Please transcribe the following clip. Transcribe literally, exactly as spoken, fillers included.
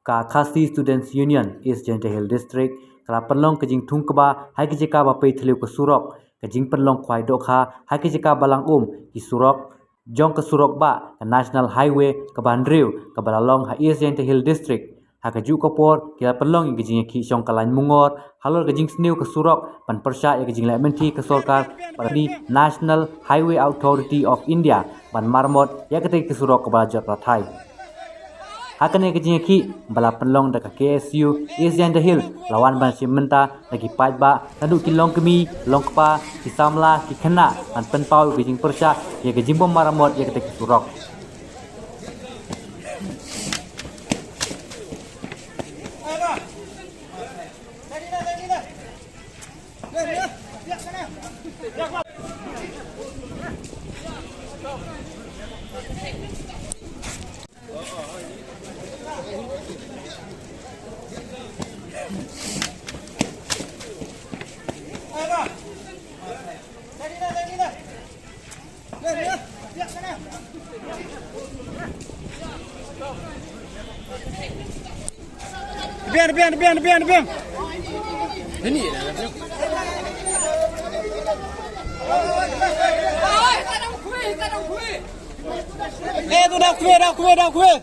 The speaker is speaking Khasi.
Ka Khasi Students Union East Jaintia Hills District ka la pynlong ka jingthung kba ha ka jaka ba pei thliew ka surok, ka jingpynlong khwai dohkha ha ka jaka ba lang um ki surok jong ka surok ba ka National Highway kaba hynriew kaba la long ha East Jaintia Hills District. Ha kajuh ka por ki la pynlong ïa ka jingïakhih shong ka lain mungor halor ka jingsniew ka surok ban pyrshah ïa ka jingleh mynthi ka sorkar bad ka National Highway Authority of India ban maramot ïa katei ka surok kaba la jot rathai. Ha kane ka jingïakhih ba la pynlong da ka K S U East Jaintia Hills la wan ban shim bynta da ki paidbah naduh ki longkmie, longkpa, ki samla, ki khynnah ban pynpaw ïa ka jingpyrshah ïa ka jingbym maramot ïa katei ka surok. Biang, biang, biang, biang, biang. Eh, tu dah kuih, dah kuih, dah kuih.